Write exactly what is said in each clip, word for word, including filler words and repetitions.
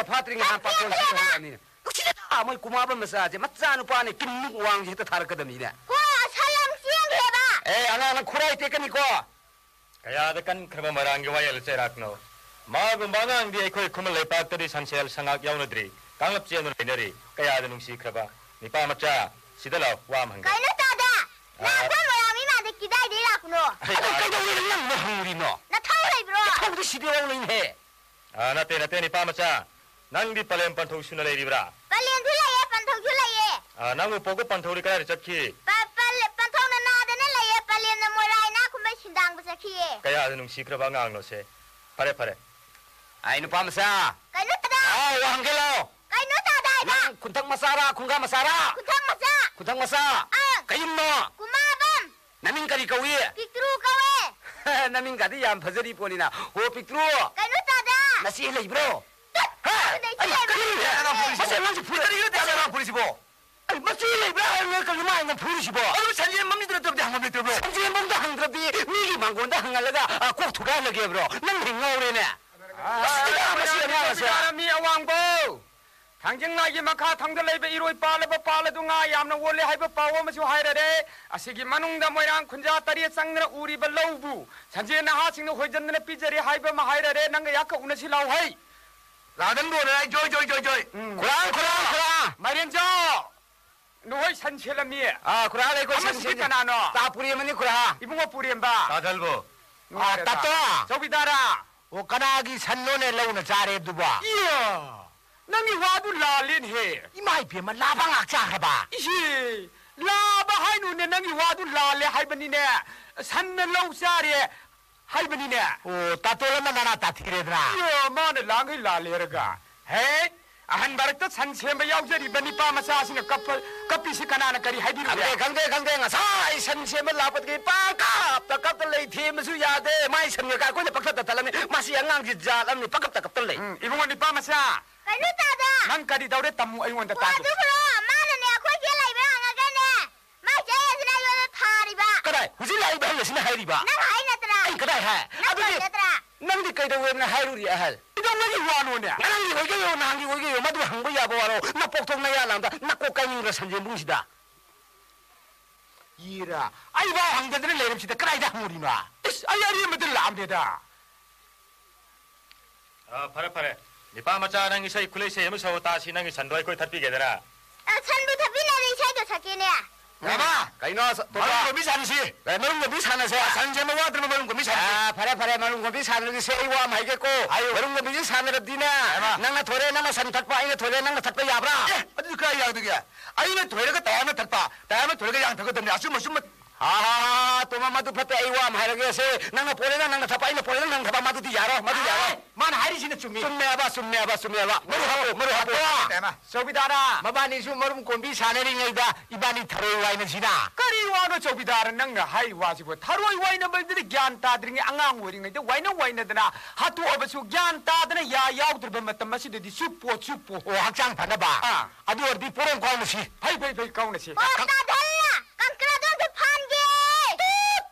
ꯐꯥꯠꯇ꯭ꯔꯤꯉꯩ ꯍꯥꯟꯅ ꯄꯥꯈꯣꯟ ꯁꯤ ꯍꯧꯔꯛꯑꯅꯤꯅꯦ꯫ ꯅꯨꯡꯁꯤꯗꯦꯗ, ꯃꯣꯏ ꯀꯨꯃꯥꯕ ꯃꯆꯥꯁꯦ, ꯃꯆꯥꯅꯨꯄꯥꯅꯦ, ꯀꯤꯟꯃꯨꯛ ꯋꯥꯡꯁꯦ ꯍꯦꯛꯇ ꯊꯥꯔꯛꯀꯗꯕꯅꯤꯅꯦ꯫ ꯍꯣ, ꯁꯟ ꯂꯪ ꯆꯦꯟꯈ꯭ꯔꯦꯕ꯫ ꯑꯦ, ꯑꯉꯥꯡ, ꯅꯪ ꯈꯨꯔꯥꯏ ꯇꯦꯛꯀꯅꯤꯀꯣ꯫ ꯀꯌꯥꯗ ꯀꯟꯈ꯭ꯔꯕ ꯃꯣꯏꯔꯥꯡꯒꯤ ꯋꯥꯌꯦꯜ ꯆꯩꯔꯥꯛꯅꯣ! ꯃꯥꯒꯨꯝꯕ ꯑꯉꯥꯡꯗꯤ ꯑꯩꯈꯣꯏ ꯈꯨꯃꯟ ꯂꯩꯄꯥꯛꯇꯗꯤ ꯁꯟꯁꯦꯜ ꯁꯉꯥꯛ ꯌꯥꯎꯅꯗ꯭ꯔꯤ꯫ ꯀꯥꯡꯂꯨꯞ ꯆꯦꯟꯗꯨꯅ ꯂꯩꯅꯔꯤ꯫ ꯀꯌꯥꯗ ꯅꯨꯡꯁꯤꯈ꯭ꯔꯕ ꯅꯤꯄꯥ ꯃꯆꯥ, ꯁꯤꯗ ꯂꯥꯎ, ꯋꯥ ꯑꯃ ꯍꯪꯒꯦ꯫ ꯀꯩꯅꯣ ꯇꯥꯗ? ꯑ, ꯂꯥꯛꯄ ꯃꯣꯏꯔꯥꯡ ꯃꯤ ꯃꯥꯟꯗ ꯀꯤꯗꯥꯏꯗꯩ ꯂꯥꯛꯄꯅꯣ? ꯑꯗꯨ ꯀꯩꯗꯧꯔꯦ ꯅꯪ ꯍꯪꯉꯨꯔꯤꯅꯣ? ꯅꯊꯧ ꯂꯩꯕ꯭ꯔꯣ? ꯅꯊꯧꯗꯤ ꯁꯤꯗꯤ ꯂꯧ ꯂꯩꯅꯦꯍꯦ꯫ ꯑ, ꯅꯠꯇꯦ, ꯅꯠꯇꯦ, ꯅꯤꯄꯥ ꯃꯆꯥ꯫ ꯅꯪꯗꯤ ꯄꯂꯦꯝ ꯄꯟꯊꯧ ꯁꯨꯅ ꯂꯩꯔꯤꯕ꯭ꯔꯥ? ꯄꯂꯦꯝꯁꯨ ꯂꯩꯌꯦ, ꯄꯟꯊꯧꯁꯨ ꯂꯩꯌꯦ꯫ ꯑ, ꯅꯪꯕꯨ ꯄꯣꯛꯄ ꯄꯟꯊꯧꯗꯤ ꯀꯗꯥꯏꯗ ꯆꯠꯈꯤ? ꯄ-, ꯄꯜ-, ꯄꯟꯊꯧꯅ ꯅꯥꯗꯅ ꯂꯩꯌꯦ, ꯄꯂꯦꯝꯅ ꯃꯣꯏꯔꯥꯡ ꯏꯅꯥꯛ ꯈꯨꯟꯕ ꯁꯤꯟꯗꯥꯡꯕ ꯆꯠꯈꯤꯌꯦ꯫ ꯀꯌꯥꯗ ꯅꯨꯡꯁꯤꯈ꯭ꯔꯕ ꯑꯉꯥꯡꯅꯣꯁꯦ꯫ ꯐꯔꯦ, ꯐꯔꯦ꯫ ꯑꯩ ꯅꯨꯄꯥ ꯃꯆꯥ꯫ ꯀꯩꯅꯣ ꯇꯥꯗ? ꯑꯥꯎ, ꯋꯥ ꯍꯪꯒꯦ ꯂꯥꯎ꯫ ꯀꯩꯅꯣ ꯇꯥꯗ ꯍꯥꯏꯕ? ꯅꯪ ꯈꯨꯟꯊꯛ ꯃꯆꯥꯔꯥ, ꯈꯨꯡꯒꯥ ꯃꯆꯥꯔꯥ? ꯈꯨꯟꯊꯛ ꯃꯆꯥ꯫ ꯈꯨꯟꯊꯛ ꯃꯆꯥ? ꯑꯪ꯫ ꯀꯌꯨꯝꯅꯣ? ꯀꯨꯃꯥꯕꯝ꯫ ꯅꯃꯤꯡ ꯀꯔꯤ ꯀꯧꯏ? ꯄꯤꯛꯇ꯭ꯔꯨ ꯀꯧꯋꯦ꯫ ꯅꯃꯤꯡꯒꯗꯤ ꯌꯥꯝ ꯐꯖꯔꯤ ꯄꯣꯠꯅꯤꯅ꯫ ꯍꯣ, ꯄꯤꯛꯇ꯭ꯔꯨ꯫ ꯀꯩꯅꯣ ꯇꯥꯗ? ꯅꯆꯦ ꯂꯩꯕ꯭ꯔꯣ? ꯇꯠ! ꯍꯥ? ꯑꯗꯨꯗꯩ ꯑꯩ ꯂꯩꯕ꯭ꯔꯣ? ꯀꯔꯤꯅꯣꯅꯦ ꯑꯉꯥꯡ ꯐꯨꯔꯤꯁꯤꯕꯣ? ꯃꯁꯤ ꯑꯉꯥꯡꯁꯤ ꯐꯨꯔꯦ꯫ ꯀꯔꯤꯅꯣ ꯇꯥꯗ ꯑꯉꯥꯡ ꯐꯨꯔꯤꯁꯤꯕꯣ? ꯑꯩ ꯃꯆꯦ ꯂꯩꯕ꯭ꯔꯥ ꯍꯥꯏꯔꯒ ꯀꯔꯤꯅꯣ ꯃꯥ ꯑꯩꯉꯣꯟꯗ ꯐꯨꯔꯤꯁꯤꯕꯣ? ꯑꯗꯨ ꯁꯟꯖꯦꯟꯕꯝꯗꯤ ꯅꯠꯇꯕꯗꯤ ꯍꯪꯐꯝ ꯂꯩꯇ꯭ꯔꯕ꯭ꯔꯣ? ꯁꯟꯖꯦꯟꯕꯝꯗ ꯍꯪꯗ꯭ꯔꯗꯤ ꯃꯤꯒꯤ ꯃꯥꯡꯒꯣꯟꯗ ꯍꯪꯍꯜꯂꯒ, ꯑ, ꯀꯣꯛ ꯊꯨꯒꯥꯏꯍꯜꯂꯒꯦ ꯍꯥꯏꯕ꯭ꯔꯣ? ꯅꯪ ꯍꯦꯛ ꯉꯥꯎꯔꯦꯅꯦ꯫ ꯑꯁ, ꯃꯁꯤ ꯑꯉꯥꯡ ꯑꯁꯦ꯫ ꯆꯧꯀꯤꯗꯥꯔ ꯃꯤ ꯑꯋꯥꯡꯕꯧ! ꯊꯥꯡꯖꯤꯡ ꯂꯥꯏꯒꯤ ꯃꯈꯥ ꯊꯪꯗ ꯂꯩꯕ ꯏꯔꯣꯏ ꯄꯥꯜꯂꯕ ꯄꯥꯜ ꯑꯗꯨ ꯉꯥ ꯌꯥꯝꯅ ꯑꯣꯜꯂꯦ ꯍꯥꯏꯕ ꯄꯥꯎ ꯑꯃꯁꯨ ꯍꯥꯏꯔꯔꯦ꯫ ꯑꯁꯤꯒꯤ ꯃꯅꯨꯡꯗ ꯃꯣꯏꯔꯥꯡ ꯈꯨꯟꯖꯥ ꯇꯔꯦꯠ ꯆꯪꯗꯅ ꯎꯔꯤꯕ ꯂꯧꯕꯨ ꯁꯟꯖꯦ ꯅꯍꯥꯁꯤꯡꯅ ꯍꯣꯏꯖꯟꯗꯅ ꯄꯤꯖꯔꯦ ꯍꯥꯏꯕ ꯑꯃ ꯍꯥꯏꯔꯔꯦ꯫ ꯅꯪꯒ ꯌꯥꯀ ꯎꯅꯁꯤ ꯂꯥꯎ ꯍꯩ꯫ ꯂꯥꯗꯟꯕꯨ ꯎꯅꯔꯦ, ꯖꯣꯏ, ꯖꯣꯏ, ꯖꯣꯏ, ꯖꯣꯏ꯫ ꯎꯝ꯫ ꯈꯨꯔꯥ, ꯈꯨꯔꯥ, ꯈꯨꯔꯥ꯫ ꯃꯥꯏꯔꯦꯟꯖꯥꯎ! ꯅꯈꯣꯏ ꯁꯟ ꯁꯦꯠꯂꯝꯃꯤ꯫ ꯑꯥ, ꯈꯨꯔꯥ ꯂꯩꯈꯣꯏ ꯁꯟ ꯑꯃꯁꯤꯗꯤ ꯁꯦꯠꯂꯤ꯫ ꯀꯅꯥꯅꯣ? ꯇꯥ ꯄꯨꯔꯦꯝꯕꯅꯤ, ꯈꯨꯔꯥ꯫ ꯏꯕꯨꯡꯉꯣ ꯄꯨꯔꯦꯝꯕ꯫ ꯇꯥ ꯊꯜꯕꯨ꯫ ꯅꯨꯡꯉꯥꯏꯔꯦꯗ꯫ ꯑꯥ, ꯇꯥꯇꯣ꯫ ꯆꯧꯀꯤꯗꯥꯔꯥ꯫ ꯑꯣ, ꯀꯅꯥꯒꯤ ꯁꯟꯅꯣꯅꯦ ꯂꯧꯅ ꯆꯥꯔꯦ ꯑꯗꯨꯕꯣ? ꯏꯌꯥ! ꯅꯪꯒꯤ ꯋꯥꯗꯨ ꯂꯥꯜꯂꯦꯅꯦꯍꯦ꯫ ꯏꯃꯥ ꯏꯕꯦꯝꯃ, ꯂꯥꯕ ꯉꯥꯛ ꯆꯥꯈ꯭ꯔꯕ? ꯏꯍꯦ! ꯂꯥꯕ ꯍꯥꯏꯅꯨꯅꯦ, ꯅꯪꯒꯤ ꯋꯥꯗꯨ ꯂꯥꯜꯂꯦ ꯍꯥꯏꯕꯅꯤꯅꯦ꯫ ꯁꯟꯅ ꯂꯧ ꯆꯥꯔꯦ ꯍꯥꯏꯕꯅꯤꯅꯦ꯫ ꯑꯣ, ꯇꯥꯇꯣꯜ ꯑꯃ ꯅꯅꯥ ꯇꯥꯊꯤꯔꯦꯗꯅ꯫ ꯏꯌꯥ, ꯃꯥꯅ ꯂꯥꯡꯈꯩ ꯂꯥꯜꯂꯦ ꯍꯥꯏꯔꯒ꯫ ꯍꯦ! ꯑꯍꯟ ꯃꯔꯛꯇ ꯁꯟ ꯁꯦꯝꯕ ꯌꯥꯎꯖꯔꯤꯕ ꯅꯤꯄꯥ ꯃꯆꯥꯁꯤꯅ ꯀꯞꯄ-, ꯀꯞꯄꯤꯁꯤ ꯀꯅꯥꯅ ꯀꯔꯤ ꯍꯥꯏꯕꯤꯔꯨꯒꯦ? ꯈꯪꯗꯦ, ꯈꯪꯗꯦ, ꯈꯪꯗꯦ꯫ ꯉꯁꯥꯏ ꯁꯟ ꯁꯦꯝꯕ ꯂꯥꯛꯄꯗꯒꯤ ꯄꯪꯀꯞꯇ ꯀꯞꯇ ꯂꯩ꯫ ꯊꯦꯝꯕꯁꯨ ꯌꯥꯗꯦ꯫ ꯃꯥꯏ ꯁꯟꯒ ꯀꯥ ꯑꯩꯈꯣꯏꯅ ꯄꯪꯊꯠꯇ ꯊꯠꯂꯝꯃꯤ꯫ ꯃꯁꯤ ꯑꯉꯥꯡꯁꯤ ꯖꯥꯠ ꯑꯃꯅꯤ, ꯄꯪꯀꯞꯇ ꯀꯞꯇ ꯂꯩ꯫ ꯎꯝ, ꯏꯕꯨꯡꯉꯣ ꯅꯤꯄꯥ ꯃꯆꯥ꯫ ꯀꯩꯅꯣ ꯇꯥꯗ? ꯅꯪ ꯀꯔꯤ ꯇꯧꯔꯦ? ꯇꯝꯃꯨ ꯑꯩꯉꯣꯟꯗ ꯇꯥꯗꯦ꯫ ꯋꯥꯗꯨ ꯈꯔ ꯃꯥꯅꯅꯦ ꯑꯩꯈꯣꯏ ꯆꯦ ꯂꯩꯕ꯭ꯔꯥ ꯍꯪꯉꯒꯅꯦ꯫ ꯃꯥꯏ ꯆꯦ ꯑꯁꯤꯅ ꯑꯩꯉꯣꯟꯗ ꯊꯥꯔꯤꯕ꯫ ꯀꯗꯥꯏ? ꯍꯧꯖꯤꯛ ꯂꯥꯛꯏꯕ ꯑꯍꯜ ꯑꯁꯤꯅ ꯍꯥꯏꯔꯤꯕ? ꯅꯪ ꯍꯥꯏ ꯅꯠꯇ꯭ꯔꯥ? ꯑꯩ ꯀꯗꯥꯏ ꯍꯥꯏ? ꯅꯪ ꯑꯗꯨꯗꯤ ꯍꯥꯏ ꯅꯠꯇ꯭ꯔꯥ? ꯅꯪꯗꯤ ꯀꯩꯗꯧꯋꯦꯅ ꯍꯥꯏꯔꯨꯔꯤ ꯑꯍꯜ? ꯀꯩꯗꯧꯕꯒꯤ ꯋꯥꯅꯣꯅꯦ? ꯉꯔꯥꯡꯒꯤ ꯑꯣꯏꯒꯦꯌꯣ, ꯅꯍꯥꯟꯒꯤ ꯑꯣꯏꯒꯦꯌꯣ, ꯃꯗꯨ ꯍꯪꯕ ꯌꯥꯕ ꯋꯥꯔꯣ? ꯅꯄꯣꯛꯊꯣꯛ ꯅꯌꯥ ꯂꯥꯝꯗ ꯅꯀꯣꯛ ꯀꯥꯏꯅꯤꯡꯕ꯭ꯔꯥ ꯁꯟꯖꯦꯟꯕꯨꯡꯁꯤꯗ? ꯏꯔꯥ, ꯑꯩꯐꯥꯎ ꯍꯪꯗꯗꯅ ꯂꯩꯔꯝꯁꯤꯗ ꯀꯗꯥꯏꯗ ꯍꯪꯉꯨꯔꯤꯅꯣ? ꯏꯁ, ꯑꯩ ꯑꯔꯦꯝꯕꯗ ꯂꯥꯛꯑꯝꯗꯦꯗ꯫ ꯑ, ꯐꯔꯦ, ꯐꯔꯦ꯫ ꯅꯤꯄꯥ ꯃꯆꯥ, ꯅꯪ ꯏꯁꯩ ꯈꯨꯂꯩ ꯏꯁꯩ ꯑꯃ ꯁꯛꯑꯣ ꯇꯥꯁꯤ, ꯅꯪꯒꯤ ꯁꯟꯗꯣ ꯑꯩꯈꯣꯏ ꯊꯠꯄꯤꯒꯦꯗꯅ꯫ ꯑ, ꯁꯟꯗꯨ ꯊꯠꯄꯤꯅꯕ ꯏꯁꯩꯗꯣ ꯁꯛꯀꯦꯅꯦ꯫ ꯏꯃꯥ! ꯀꯩꯅꯣ, ꯁ-, ꯇꯣꯝꯕ? ꯃꯔꯨꯝ ꯀꯣꯝꯕꯤ ꯁꯥꯟꯅꯁꯤ꯫ ꯑꯦ, ꯃꯔꯨꯝ ꯀꯣꯝꯕꯤ ꯁꯥꯟꯅꯁꯦ꯫ ꯁꯟꯁꯦ ꯃꯋꯥꯗꯨꯅ ꯃꯔꯨꯝ ꯀꯣꯝꯕꯤ ꯁꯥꯟꯅꯁꯤ꯫ ꯑ, ꯐꯔꯦ, ꯐꯔꯦ, ꯃꯔꯨꯝ ꯀꯣꯝꯕꯤ ꯁꯥꯟꯅꯔꯁꯤ꯫ ꯑꯩ ꯋꯥ ꯑꯃ ꯍꯥꯏꯒꯦꯀꯣ꯫ ꯍꯥꯏꯌꯨ꯫ ꯃꯔꯨꯝ ꯀꯣꯝꯕꯤꯁꯤ ꯁꯥꯟꯅꯔꯕꯗꯤꯅꯦ, ꯏꯃꯥ꯫ ꯅꯪꯅ ꯊꯣꯏꯔꯦ, ꯅꯪꯅ ꯁꯟ ꯊꯠꯄ, ꯑꯩꯅ ꯊꯣꯏꯔꯦ, ꯅꯪꯅ ꯊꯠꯄ ꯌꯥꯕ꯭ꯔꯥ? ꯑꯦ, ꯑꯗꯨꯗꯤ ꯀꯥꯏ ꯌꯥꯗꯒꯦ? ꯑꯩꯅ ꯊꯣꯏꯔꯒ ꯇꯌꯥꯝꯅ ꯊꯠꯄ, ꯇꯌꯥꯝꯅ ꯊꯣꯏꯔꯒ ꯌꯥꯡ ꯊꯛꯀꯗꯕꯅꯤ꯫ ꯑꯆꯨꯝ ꯑꯆꯨꯝꯕ ꯍꯥ, ꯍꯥ, ꯍꯥ, ꯇꯣꯃ, ꯃꯗꯨ ꯐꯠꯇꯦ, ꯑꯩ ꯋꯥ ꯑꯃ ꯍꯥꯏꯔꯒꯦ꯫ ꯁꯦ, ꯅꯪꯅ ꯄꯣꯔꯦ, ꯅꯪ, ꯅꯪꯅ ꯊꯠꯄ, ꯑꯩꯅ ꯄꯣꯔꯦ, ꯅꯪ, ꯅꯪ ꯊꯠꯄ, ꯃꯗꯨꯗꯤ ꯌꯥꯔꯣꯏ, ꯃꯗꯨ ꯌꯥꯔꯣꯏ꯫ ꯑꯦ, ꯃꯥꯅ ꯍꯥꯏꯔꯤꯁꯤꯅ ꯆꯨꯝꯃꯤ꯫ ꯆꯨꯝꯃꯦ ꯍꯥꯏꯕ, ꯆꯨꯝꯃꯦ ꯍꯥꯏꯕ, ꯆꯨꯝꯃꯦ ꯍꯥꯏꯕ꯫ ꯃꯔꯨ ꯍꯥꯞꯄꯣ, ꯃꯔꯨ ꯍꯥꯞꯄꯣ꯫ ꯏꯃꯥ꯫ ꯆꯧꯀꯤꯗꯥꯔ! ꯃꯕꯥꯅꯤꯁꯨ ꯃꯔꯨꯝ ꯀꯣꯝꯕꯤ ꯁꯥꯟꯅꯔꯤꯉꯩꯗ ꯏꯕꯥꯅꯤ ꯊꯔꯣꯏ ꯋꯥꯏꯅꯁꯤꯅ꯫ ꯀꯔꯤ ꯋꯥꯅꯣ ꯆꯧꯀꯤꯗꯥꯔ ꯅꯪꯅ ꯍꯥꯏ ꯋꯥꯁꯤꯕꯨ? ꯊꯔꯣꯏ ꯋꯥꯏꯅꯕꯗꯨꯗꯤ ꯒ꯭ꯌꯥꯟ ꯇꯥꯗ꯭ꯔꯤꯉꯩ ꯑꯉꯥꯡ ꯑꯣꯏꯔꯤꯉꯩꯗ ꯋꯥꯏꯅ ꯋꯥꯏꯅꯗꯅ ꯍꯥꯠꯇꯣꯛꯑꯕꯁꯨ ꯒ꯭ꯌꯥꯟ ꯇꯥꯗꯅ ꯌꯥ ꯌꯥꯎꯗ꯭ꯔꯕ ꯃꯇꯝ ꯑꯁꯤꯗꯗꯤ ꯆꯨꯞꯄꯣ, ꯆꯨꯞꯄꯣ꯫ ꯑꯣ, ꯍꯛꯆꯥꯡ ꯐꯅꯕ꯫ ꯑꯥ꯫ ꯑꯗꯨ ꯑꯣꯏꯔꯗꯤ ꯄꯣꯔꯣꯝ ꯀꯥꯎꯅꯁꯤ꯫ ꯐꯩ, ꯐꯩ, ꯐꯩ, ꯀꯥꯎꯅꯁꯤ꯫ ꯑꯣ, ꯇꯥꯗꯜꯂ! ꯀꯪꯀ꯭ꯔꯥꯗꯣ ꯑꯝꯇ ꯐꯥꯟꯒꯦ! ꯇꯨꯠ!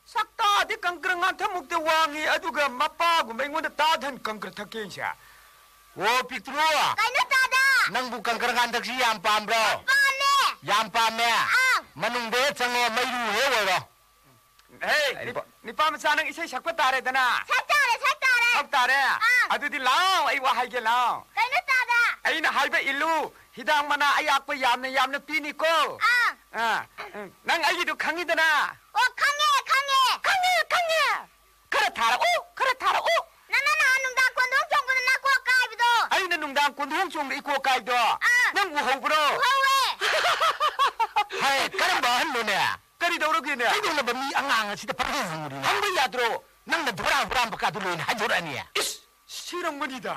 ꯁꯛꯇꯥꯗꯤ ꯀꯪꯀ꯭ꯔ ꯉꯥꯟꯊꯃꯨꯛꯇ ꯋꯥꯡꯉꯤ, ꯑꯗꯨꯒ ꯃꯄꯥꯒꯨꯝꯕ ꯑꯩꯉꯣꯟꯗ ꯇꯥꯗꯍꯟ ꯀꯪꯀ꯭ꯔ ꯊꯛꯀꯦ ꯑꯩꯁꯦ꯫ ꯑꯣ, ꯄꯤꯛꯇ꯭ꯔꯨ! ꯀꯩꯅꯣ ꯇꯥꯗ? ꯅꯪꯕꯨ ꯀꯪꯀ꯭ꯔ ꯉꯥꯟꯊꯛꯁꯤ ꯌꯥꯝ ꯄꯥꯝꯕ꯭ꯔꯣ? ꯄꯥꯝꯃꯦ꯫ ꯌꯥꯝ ꯄꯥꯝꯃꯦ? ꯑꯥ꯫ ꯃꯅꯨꯡꯗ ꯍꯦꯛ ꯆꯪꯉꯣ, ꯃꯩꯔꯨ ꯍꯦꯛ ꯑꯣꯏꯔꯣ꯫ ꯍꯦ, ꯑꯩ ꯅꯤꯄꯥ-, ꯅꯤꯄꯥ ꯃꯆꯥ, ꯅꯪ ꯏꯁꯩ ꯁꯛꯄ ꯇꯥꯔꯦꯗꯅ꯫ ꯁꯛ ꯇꯥꯔꯦ, ꯁꯛ ꯇꯥꯔꯦ꯫ ꯁꯛ ꯇꯥꯔꯦ? ꯑꯥ꯫ ꯑꯗꯨꯗꯤ ꯂꯥꯎ, ꯑꯩ ꯋꯥ ꯍꯥꯏꯒꯦ, ꯂꯥꯎ꯫ ꯀꯩꯅꯣ ꯇꯥꯗ? ꯑꯩꯅ ꯍꯥꯏꯕ ꯏꯜꯂꯨ, ꯍꯤꯗꯥꯛ ꯃꯅꯥ ꯑꯌꯥꯛꯄ ꯌꯥꯝꯅ ꯌꯥꯝꯅ ꯄꯤꯅꯤꯀꯣ꯫ ꯑꯥ꯫ ꯑꯥ, ꯎꯝ, ꯅꯪ ꯑꯩꯒꯤꯗꯨ ꯈꯪꯉꯤꯗꯅ? ꯑꯣ, ꯈꯪꯉꯦ, ꯈꯪꯉꯦ꯫ ꯈꯪꯉꯦ, ꯈꯪꯉꯦ꯫ ꯈꯔ ꯊꯥꯔꯛꯎ, ꯈꯔ ꯊꯥꯔꯛꯎ꯫ ꯅꯪꯅ ꯅꯍꯥꯟ ꯅꯨꯡꯗꯥꯡ ꯀꯣꯟꯗꯣꯡ ꯆꯣꯡꯕꯗ ꯅꯀꯣꯛ ꯀꯥꯏꯕꯗꯣ꯫ ꯑꯩꯅ ꯅꯨꯡꯗꯥꯡ ꯀꯣꯟꯗꯣꯡ ꯆꯣꯡꯗ ꯏꯀꯣꯛ ꯀꯥꯏꯕꯗꯣ ꯑꯥ꯫ ꯅꯪ ꯎꯍꯧꯕ꯭ꯔꯣ? ꯎꯍꯧꯋꯦ꯫ ꯍꯥꯏ, ꯀꯔꯝꯕ ꯑꯍꯟꯅꯣꯅꯦ? ꯀꯔꯤ ꯇꯧꯔꯒꯦꯅꯦ? ꯀꯩꯗꯧꯅꯕ ꯃꯤ ꯑꯉꯥꯡ ꯑꯁꯤꯗ ꯄꯪꯍꯪ ꯍꯪꯉꯨꯔꯤꯅꯣ? ꯍꯪꯕ ꯌꯥꯗ꯭ꯔꯣ? ꯅꯪꯅ ꯙꯣꯔꯥ ꯍꯨꯔꯥꯟꯕ ꯀꯥꯗꯨ ꯂꯣꯏꯅ ꯍꯥꯏꯗꯣꯔꯛꯑꯅꯤ꯫ ꯏꯁ, ꯁꯤꯔꯝꯒꯅꯤꯗ꯫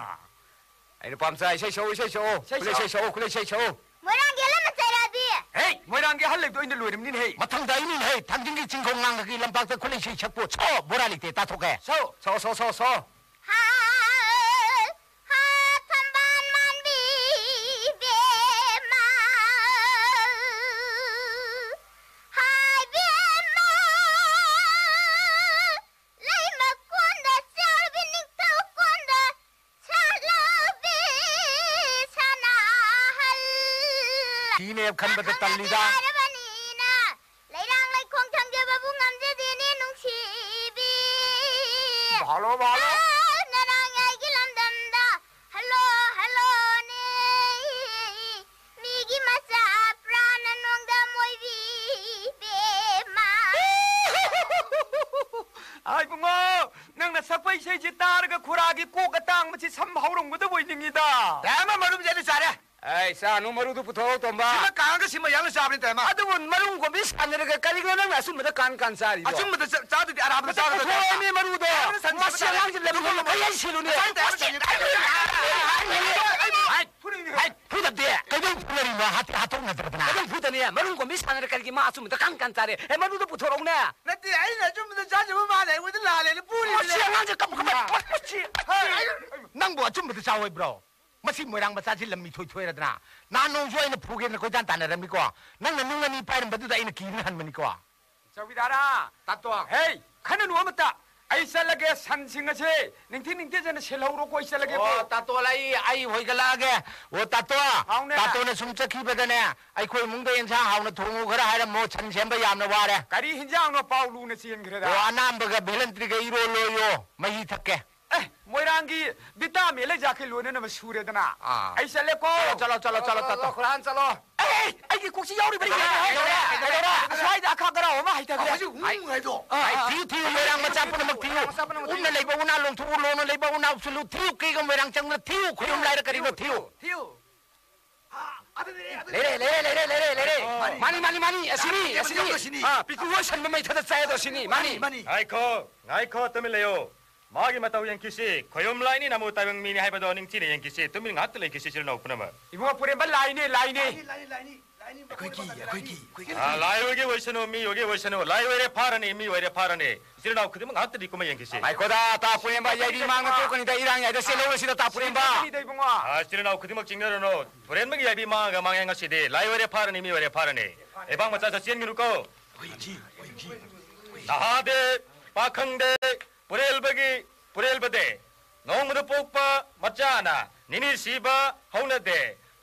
ꯑꯩ ꯅꯨꯄꯥ ꯃꯆꯥ, ꯏꯁꯩ ꯁꯛꯎ, ꯏꯁꯩ ꯁꯛꯎ꯫ ꯏꯁꯩ ꯈꯨꯂꯩ ꯏꯁꯩ ꯁꯛꯎ꯫ ꯁꯛꯎ, ꯈꯨꯂꯩ ꯏꯁꯩ ꯁꯛꯎ꯫ ꯃꯣꯏꯔꯥꯡꯒꯤ ꯑꯍꯜ ꯑꯃ ꯆꯩꯔꯛꯑꯗꯤ? ꯍꯦ, ꯃꯣꯏꯔꯥꯡꯒꯤ ꯑꯍꯜ ꯂꯩꯕꯗꯣ ꯑꯩꯅ ꯂꯣꯏꯔꯝꯅꯤꯅꯦ ꯍꯦ꯫ ꯃꯊꯪꯗ ꯑꯩꯅꯤꯅꯦ ꯍꯦ, ꯊꯥꯡꯖꯤꯡꯒꯤ ꯆꯤꯡꯈꯣꯡ ꯉꯥꯡꯒꯒꯤ ꯂꯝꯄꯥꯛꯇ ꯈꯨꯂꯩ ꯏꯁꯩ ꯁꯛꯄꯨ ꯁꯛꯑꯣ, ꯕꯣꯔꯥ ꯂꯩꯇꯦ, ꯇꯥꯊꯣꯛꯀꯦ꯫ ꯁꯛꯑꯣ, ꯁꯛꯑꯣ, ꯁꯛꯑꯣ, ꯁꯛꯑꯣ, ꯁꯛꯑꯣ꯫ ꯍꯥ, ꯍꯥ, ꯊꯝꯕꯥꯜ ꯃꯥꯟꯕꯤ ꯏꯕꯦꯝꯃ, ꯍꯥꯏ ꯏꯕꯦꯝꯃ, ꯂꯩꯃ ꯀꯣꯟꯗ ꯆꯥꯎꯕꯤ ꯅꯤꯡꯊꯧ ꯀꯣꯟꯗ ꯏꯅꯦ ꯈꯟꯕꯗ ꯇꯜꯂꯤꯗ꯫ ꯌꯥꯔꯕꯅꯤꯅ ꯂꯩꯔꯥꯡ ꯂꯩꯈꯣꯡ ꯊꯝꯖꯕꯕꯨ ꯉꯝꯖꯗꯦꯅꯦ ꯅꯨꯡꯁꯤꯕꯤ꯫ ꯚꯥꯂꯣ, ꯚꯥꯂꯣ꯫ ꯑꯥ, ꯅꯔꯥꯡ ꯌꯥꯏꯒꯤ ꯂꯝꯗꯝꯗ ꯍꯜꯂꯣ, ꯍꯜꯂꯣꯅꯦ꯫ ꯃꯤꯒꯤ ꯃꯆꯥ ꯄ꯭ꯔꯥꯅ ꯅꯣꯡꯗꯝ ꯑꯣꯏꯕꯤ ꯏꯕꯦꯝꯃ꯫ ꯑꯥ, ꯏꯕꯨꯡꯉꯣ, ꯅꯪꯅ ꯁꯛꯄ ꯏꯁꯩꯁꯤ ꯇꯥꯔꯒ ꯈꯨꯔꯥꯒꯤ ꯀꯣꯛ ꯑꯇꯥꯡꯕꯁꯤ ꯁꯝ ꯍꯧꯔꯝꯒꯗꯕ ꯑꯣꯏꯅꯤꯡꯉꯤꯗ꯫ ꯗꯥꯏꯃꯟ ꯃꯔꯨꯝꯁꯦ ꯑꯩꯅ ꯆꯥꯔꯦ꯫ ꯑꯩ ꯆꯥꯅꯨ ꯃꯔꯨꯗꯨ ꯄꯨꯊꯣꯔꯛꯑꯣ, ꯇꯣꯝꯕ꯫ ꯁꯤꯃ ꯀꯥꯡꯒ ꯁꯤꯃ ꯌꯥꯝꯅ ꯆꯥꯕꯅꯤ, ꯇꯥꯏꯃ꯫ ꯑꯗꯨꯕꯨ ꯃꯔꯨꯝ ꯀꯣꯝꯕꯤ ꯁꯥꯟꯅꯔꯒ ꯀꯔꯤꯒꯤꯅꯣ ꯅꯪꯅ ꯑꯆꯨꯝꯕꯗ ꯀꯥꯟ ꯀꯥꯟ ꯆꯥꯔꯤꯕꯣ? ꯑꯆꯨꯝꯕꯗ ꯆꯥ-, ꯆꯥꯗꯗꯤ ꯑꯔꯥꯟꯕꯗ ꯃꯁꯤ ꯆꯥꯒꯗ꯭ꯔꯣ? ꯄꯨꯊꯣꯔꯛꯑꯣꯃꯤ ꯃꯔꯨꯗꯣ꯫ ꯑꯔꯥꯟꯕꯗ ꯁꯟ ꯃꯁꯤ ꯁꯤꯕ ꯑꯉꯥꯡꯁꯦ ꯂꯝ ꯇꯥꯔꯦ꯫ ꯍꯦꯟꯕ ꯀꯌꯥ ꯁꯤꯜꯂꯨꯅꯦ? ꯉꯁꯥꯏ ꯇꯥꯏꯃ ꯃꯁꯤ ꯆꯪꯉꯦ꯫ ꯍꯥꯏ, ꯍꯥꯏ, ꯐꯨꯗꯕꯗꯤ꯫ ꯀꯩꯗꯧ ꯐꯨꯅꯔꯤꯅꯣ? ꯍꯥꯠ-, ꯍꯥꯠꯇꯣꯛꯅꯗ꯭ꯔꯗꯅ꯫ ꯀꯩꯗꯧ ꯐꯨꯗꯅꯤ? ꯃꯔꯨꯝ ꯀꯣꯝꯕꯤ ꯁꯥꯟꯅꯔ ꯀꯔꯤꯒꯤ ꯃꯥ ꯑꯆꯨꯝꯕꯗ ꯀꯥꯟ ꯀꯥꯟ ꯆꯥꯔꯦ? ꯑꯦ, ꯃꯔꯨꯗꯣ ꯄꯨꯊꯣꯔꯛꯎꯅꯦ꯫ ꯅꯠꯇꯦ, ꯑꯩꯅ ꯑꯆꯨꯝꯕꯗ ꯆꯥꯖꯕ ꯃꯥꯅ ꯑꯩꯉꯣꯟꯗ ꯂꯥꯜꯂꯦꯅ ꯄꯨꯔꯤꯕꯅꯦ꯫ ꯃꯁꯤ ꯑꯉꯥꯡꯁꯦ ꯀꯞ-, ꯀꯞ-, ꯃꯁꯤ ꯍꯥꯏ, ꯅꯪꯕꯨ ꯑꯆꯨꯝꯕꯗ ꯆꯥꯎ ꯍꯥꯏꯕ꯭ꯔꯣ? ꯃꯁꯤ ꯃꯣꯏꯔꯥꯡ ꯃꯆꯥꯁꯤ ꯂꯝ ꯃꯤꯊꯣꯏ ꯊꯣꯏꯔꯗꯅ꯫ ꯅꯍꯥꯟ ꯅꯣꯡꯁꯨ ꯑꯩꯅ ꯐꯨꯒꯦꯅ ꯀꯣꯏꯇꯥꯟ ꯇꯥꯟꯅꯔꯝꯃꯤꯀꯣ꯫ ꯅꯪꯅ ꯅꯨꯡ ꯑꯅꯤ ꯄꯥꯏꯔꯝꯕꯗꯨꯗ ꯑꯩꯅ ꯀꯤꯗꯨꯅ ꯍꯟꯕꯅꯤꯀꯣ꯫ ꯆꯧꯀꯤꯗꯥꯔꯥ! ꯇꯥꯇꯣ! ꯍꯦ! ꯈꯟꯅꯅꯨ ꯑꯃꯇ! ꯑꯩ ꯆꯠꯂꯒꯦ, ꯁꯟꯁꯤꯡ ꯑꯁꯦ ꯅꯤꯡꯊꯤ ꯅꯤꯡꯊꯤꯖꯅ ꯁꯦꯜꯍꯧꯔꯣꯀꯣ, ꯑꯩ ꯆꯠꯂꯒꯦꯀꯣ꯫ ꯑꯣ, ꯇꯥꯇꯣ, ꯑꯩ, ꯑꯩ ꯍꯣꯏꯒꯠꯂꯛꯑꯒꯦ꯫ ꯑꯣ, ꯇꯥꯇꯣ! ꯍꯥꯎꯅꯦ꯫ ꯇꯥꯇꯣꯅ ꯁꯨꯝ ꯆꯠꯈꯤꯕꯗꯅꯦ, ꯑꯩꯈꯣꯏ ꯏꯃꯨꯡꯗ ꯌꯦꯟꯁꯥꯡ ꯍꯥꯎꯅ ꯊꯣꯡꯉꯨ ꯈꯔ ꯍꯥꯏꯔꯝꯃꯣ, ꯁꯟ ꯁꯦꯝꯕ ꯌꯥꯝꯅ ꯋꯥꯔꯦ꯫ ꯀꯔꯤ ꯍꯤꯟꯖꯥꯡꯅꯣ ꯄꯥꯎ ꯂꯨꯅ ꯆꯦꯟꯈ꯭ꯔꯦꯗ? ꯑꯣ, ꯑꯅꯥꯝꯕꯒ ꯚꯦꯂꯟꯇ꯭ꯔꯤꯒ ꯏꯔꯣꯜꯂꯣꯌꯣ, ꯃꯍꯤ ꯊꯛꯀꯦ꯫ ꯑꯦ, ꯃꯣꯏꯔꯥꯡꯒꯤ vitamin ꯂꯩꯖꯥꯛꯈꯩ ꯂꯣꯏꯅꯅꯕ ꯁꯨꯔꯦꯗꯅ꯫ ꯑꯥ꯫ ꯑꯩ ꯆꯠꯂꯦꯀꯣ꯫ ꯆꯠꯂꯣ, ꯆꯠꯂꯣ, ꯆꯠꯂꯣ, ꯆꯠꯂꯣ, ꯆꯠꯂꯣ, ꯇꯥꯇꯣ꯫ ꯈꯨꯔꯥꯟ ꯆꯠꯂꯣ꯫ ꯑꯦ, ꯑꯩꯒꯤ ꯀꯣꯛꯁꯤ ꯌꯥꯎꯔꯤꯕꯅꯤ꯫ ꯀꯩꯗꯧꯔꯦ? ꯀꯩꯗꯧꯔꯦ? ꯀꯩꯗꯧꯔꯦ? ꯑꯁ꯭ꯋꯥꯏꯗ ꯑꯈꯥ ꯈꯔ ꯑꯃ ꯍꯥꯏꯊꯈ꯭ꯔꯦ꯫ ꯍꯧꯖꯤꯛ ꯎ ꯍꯥꯏꯗꯣ꯫ ꯑꯥ, ꯍꯥꯏ, ꯑꯥ꯫ ꯊꯤꯌꯨ, ꯊꯤꯌꯨ, ꯃꯣꯏꯔꯥꯡ ꯃꯆꯥ ꯄꯨꯝꯅꯃꯛ ꯊꯤꯌꯨ꯫ ꯃꯆꯥ ꯄꯨꯝꯅꯃꯛ ꯎꯞꯅ ꯊꯤꯌꯨ꯫ ꯂꯩꯕ ꯎꯅꯥ ꯂꯣꯡꯊꯣꯛꯎ, ꯂꯣꯡꯅ ꯂꯩꯕ ꯎꯅꯥ ꯎꯞꯁꯤꯜꯂꯨ, ꯊꯤꯌꯨ, ꯀꯩꯒ ꯃꯣꯏꯔꯥꯡ ꯆꯪꯗꯨꯅ ꯊꯤꯌꯨ, ꯈꯣꯏꯔꯨꯝ ꯂꯥꯏꯔ ꯀꯔꯤꯅꯣ ꯊꯤꯌꯨ꯫ ꯊꯤꯌꯨ꯫ ꯂꯩꯔꯦ, ꯂꯩꯔꯦ, ꯂꯩꯔꯦ, ꯂꯩꯔꯦ, ꯂꯩꯔꯦ꯫ ꯑꯣ꯫ ꯃꯥꯅꯤ, ꯃꯥꯅꯤ, ꯃꯥꯅꯤ, ꯑꯁꯤꯅꯤ, ꯌꯥꯝ ꯑꯁꯤꯅꯤ꯫ ꯌꯥꯝ ꯁꯤꯅꯤ꯫ ꯑꯥ, ꯄꯤꯛꯇ꯭ꯔꯨ ꯍꯣꯏ ꯁꯟꯕ ꯃꯩꯊꯗ ꯆꯥꯏ ꯑꯗꯣ ꯑꯁꯤꯅꯤ, ꯃꯥꯅꯤ꯫ ꯃꯥꯅꯤ, ꯃꯥꯅꯤ꯫ ꯉꯥꯏꯈꯣ, ꯉꯥꯏꯈꯣ, ꯇꯨꯃꯤꯟ ꯂꯩꯌꯣ꯫ ꯃꯥꯒꯤ ꯃꯇꯧ ꯌꯦꯡꯈꯤꯁꯤ꯫ ꯈꯣꯌꯨꯝ ꯂꯥꯏꯅꯤ ꯅꯃꯨ ꯇꯥꯏꯕꯪ ꯃꯤꯅꯤ ꯍꯥꯏꯕꯗꯣ ꯅꯤꯡꯊꯤꯅ ꯌꯦꯡꯈꯤꯁꯤ꯫ ꯇꯨꯃꯤꯟ ꯉꯥꯛꯇ ꯂꯩꯈꯤꯁꯤ, ꯏꯆꯤꯜ ꯏꯅꯥꯎ ꯄꯨꯝꯅꯃꯛ꯫ ꯏꯕꯨꯡꯉꯣ ꯄꯨꯔꯦꯝꯕ, ꯂꯥꯏꯅꯦ, ꯂꯥꯏꯅꯦ꯫ ꯂꯥꯏꯅꯤ, ꯂꯥꯏꯅꯤ, ꯂꯥꯏꯅꯤ, ꯑꯩꯈꯣꯏꯒꯤ, ꯑꯩꯈꯣꯏꯒꯤ, ꯑꯩꯈꯣꯏꯒꯤ꯫ ꯑꯥ, ꯂꯥꯏ ꯑꯣꯏꯒꯦ ꯑꯣꯏꯁꯅꯨ, ꯃꯤ ꯑꯣꯏꯒꯦ ꯑꯣꯏꯁꯅꯨ, ꯂꯥꯏ ꯑꯣꯏꯔꯦ ꯐꯥꯔꯅꯤ, ꯃꯤ ꯑꯣꯏꯔꯦ ꯐꯥꯔꯅꯤ꯫ ꯏꯆꯤꯜ ꯏꯅꯥꯎ ꯈꯨꯗꯤꯡꯃꯛ ꯉꯥꯛꯇꯗꯤ ꯀꯨꯝꯃ ꯌꯦꯡꯈꯤꯁꯤ꯫ ꯉꯥꯏꯈꯣꯗ, ꯇꯥ ꯄꯨꯔꯦꯝꯕ, ꯌꯥꯏꯕꯤ ꯃꯥꯡꯅ ꯇꯣꯛꯀꯅꯤꯗ, ꯏꯔꯥꯡ ꯌꯥꯏꯗ, ꯆꯦꯜꯍꯧꯔꯁꯤꯗ, ꯇꯥ ꯄꯨꯔꯦꯝꯕ꯫ ꯁꯤꯗꯅꯤꯗ, ꯏꯕꯨꯡꯉꯣ꯫ ꯑꯥ, ꯏꯆꯤꯜ ꯏꯅꯥꯎ ꯈꯨꯗꯤꯡꯃꯛ ꯆꯤꯡꯅꯔꯨꯅꯨ꯫ ꯄꯨꯔꯦꯟꯕꯒꯤ ꯌꯥꯏꯕꯤ ꯃꯥꯡꯉꯒ ꯃꯥꯡꯉꯦ ꯉꯁꯤꯗꯤ꯫ ꯂꯥꯏ ꯑꯣꯏꯔꯦ ꯐꯥꯔꯅꯤ, ꯃꯤ ꯑꯣꯏꯔꯦ ꯐꯥꯔꯅꯤ꯫ ꯂꯩꯕꯥꯛ ꯃꯆꯥ ꯆꯠꯆꯦꯟꯒꯅꯨꯀꯣ꯫ ꯅꯍꯥꯗꯦ, ꯄꯥꯈꯪꯗꯦ, ꯄꯨꯔꯦꯜꯕꯒꯤ, ꯄꯨꯔꯦꯜꯕꯗꯦ꯫ ꯅꯣꯡꯃꯗ ꯄꯣꯛꯄ ꯃꯆꯥꯅ ꯅꯤꯅꯤ ꯁꯤꯕ ꯍꯧꯅꯗꯦ꯫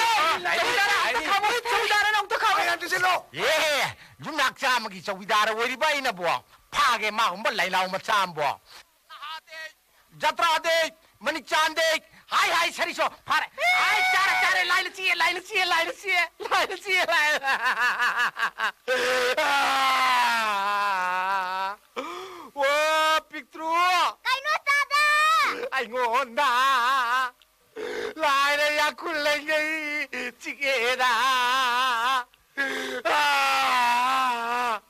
ꯆꯧꯀꯤꯗꯥꯔ ꯑꯝꯇ ꯈꯥꯝꯃꯨ, ꯆꯧꯀꯤꯗꯥꯔ ꯑꯝꯇ ꯈꯥꯝꯃꯨ꯫ ꯑꯦ, ꯌꯨꯝꯅꯥꯛ ꯆꯥꯝꯃꯒꯤ ꯆꯧꯀꯤꯗꯥꯔ ꯑꯣꯏꯔꯤꯕ ꯑꯩꯅꯕꯨ ꯐꯥꯒꯦ ꯃꯥꯒꯨꯝꯕ ꯂꯥꯏꯂꯥꯎ ꯃꯆꯥ ꯑꯃꯕꯨ꯫ ꯖꯇ꯭ꯔꯥꯗꯦ, ꯃꯅꯤꯛ ꯆꯥꯟꯗꯦ, ꯍꯥꯏ, ꯍꯥꯏ, ꯁꯔꯤꯁꯣ, ꯐꯥꯔꯦ꯫ ꯍꯥꯏ, ꯆꯥꯔꯦ, ꯆꯥꯔꯦ, ꯂꯥꯏꯅ ꯆꯤꯛꯑꯦ, ꯂꯥꯏꯅ ꯆꯤꯛꯑꯦ, ꯂꯥꯏꯅ ꯆꯤꯛꯑꯦ, ꯂꯥꯏꯅ ꯆꯤꯛꯑꯦ, ꯂꯥꯏꯅ꯫ ꯑꯥ! ꯑꯣ, ꯄꯤꯛꯇ꯭ꯔꯨ! ꯀꯩꯅꯣ, ꯇꯥꯗ? ꯑꯩꯉꯣꯟꯗ ꯂꯥꯏꯅ ꯌꯥꯡꯈꯨꯜ ꯂꯩꯉꯩ ꯆꯤꯛꯑꯦꯗ꯫ ꯑꯥ!